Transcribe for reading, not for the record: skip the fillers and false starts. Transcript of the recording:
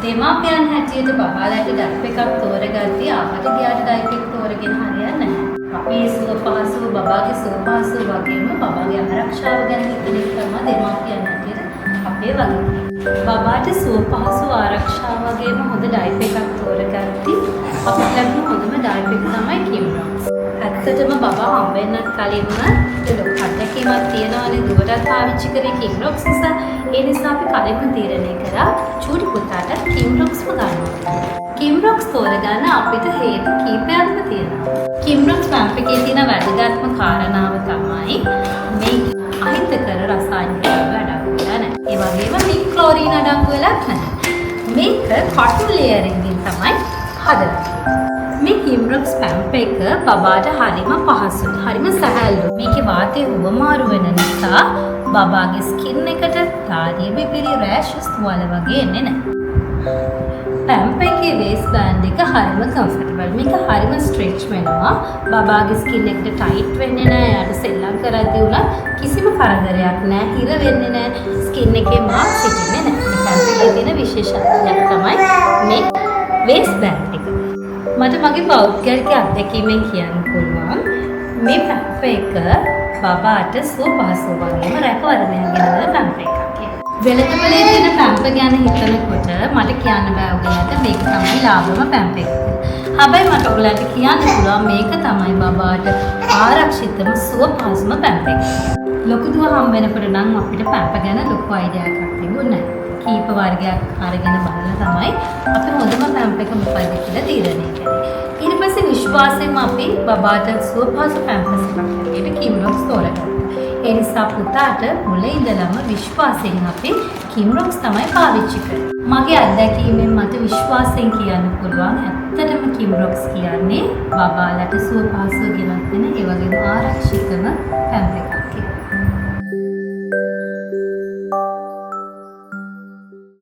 දෙමාපියන් හැටියට බබාලාට ඩයිපර් එකක් තෝරගද්දී ආවට ගියාට ඩයිපර් එක තෝරගෙන හරියන්නේ නැහැ. අපේ සුව පහසුව, බබාගේ සුව පහසුව වගේම බබාගේ ආරක්ෂාව ගැන හිතන එක තමයි දෙමාපියන් හැටියට අපේ වගකීම. බබාට සුව පහසු, ආරක්ෂාව වගේම හොඳ ඩයිපර් එකක් තෝරගද්දී අපිට ලැබුණු හොඳම ඩයිපර් එක තමයි කිම්රොක්ස්. ඇත්තටම බබා හම්බෙන්නත් කලින්ම ලොකු අත්දැකීමක් තියෙනවානේ දුවටත් පාවිච්චි කරේ කිම්රොක්ස් නිසා. ඒ නිසා අපි කලින්ම තීරණය කරා චූටි පුතාටත් කිම්රොක්ස්ම ගන්න ඕනේ. කිම්රොක්ස් තෝරගන්න අපිට හේතු කීපයක්ම තියෙනවා. කිම්රොක්ස් පැම්පර් එකේ තියෙන වැදගත්ම කාරණාව තමයි මේ අහිතකර රසායනික ද්‍රව්‍ය අඩංගු වෙලා නැහැ. ඒ වගේම මේ ක්ලෝරීන් අඩංගු වෙලත් නැහැ. මේක කොටන් ලේයර් එකකින් තමයි හදලා තියෙන්නේ. මේ කිම්රොක්ස් පැම්පර් එක බබාට හරිම පහසුයි. හරිම සැහැල්ලුයි. මේකේ වාතය හුවමාරු වෙන නිසා බබාගේ ස්කින් එකට දාඩිය බිබිලි, රෑෂස්, තුවාල වගේ එන්නේ නැහැ. පැම්පර් එකේ වේස්ට් බෑන්ඩ් එක හරිම කම්ෆර්ටබල්. මේක හරිම ස්ට්‍රෙච් වෙනවා. බබාගේ ස්කින් එකට ටයිට් වෙන්නේ නැහැ. එයාට සෙල්ලම් කරද්දී උනත් කිසිම කරදරයක් නැහැ. හිර වෙන්නේ නැහැ. ස්කින් එකේ මාක්ස් හිටින්නේ නැහැ. මේ පැම්පර් එකේ තියෙන විශේෂත්වයක් තමයි මේ වේස්ට් බෑන්ඩ් එක. මට මගේ පෞද්ගලික අත්දැකීමෙන් කියන්න පුළුවන් මේ පැම්පර් එක බබාට සුව පහසුව වගේම රැකවරණයක් ගෙන දෙන පැම්පර් එකක් කියලා. වෙළඳපොලේ තියෙන පැම්පර් ගැන හිතනකොට මට කියන්න බෑ ඔයගලන්ට මේක තමයි ලාභම පැම්පර් එක කියලා. හැබැයි මට ඔයගලන්ට කියන්න පුළුවන් මේක තමයි බබාට ආරක්ෂිතම සුව පහසුම පැම්පර් එක. ලොකු දුව හම්බ වෙනකොට නම් අපිට පැම්පර් ගැන ලොකු අයිඩියා එකක් තිබුණේ නැහැ. කීප වර්ගයක් අරගෙන බලලා තමයි අපි හොඳම පැම්පර් එක මොකක්ද කියලා තීරණය කරේ. ඊට පස්සේ විශ්වාසයෙන්ම අපි බබාට සුව පහසු පැම්පර්ස් එකක් හැටියට කිම්රොක්ස් තෝරගත්තා. ඒ නිසා පුතාට මුල ඉඳලම විශ්වාසයෙන් අපි කිම්රොක්ස් තමයි පාවිච්චි කරන්නේ. මගේ අත්දැකීමෙන් මට විශ්වාසයෙන් කියන්න පුළුවන් ඇත්තටම කිම්රොක්ස් කියන්නේ බබාලට සුව පහසුව ගෙනත් දෙන, ඒ වගේම ආරක්ෂිතම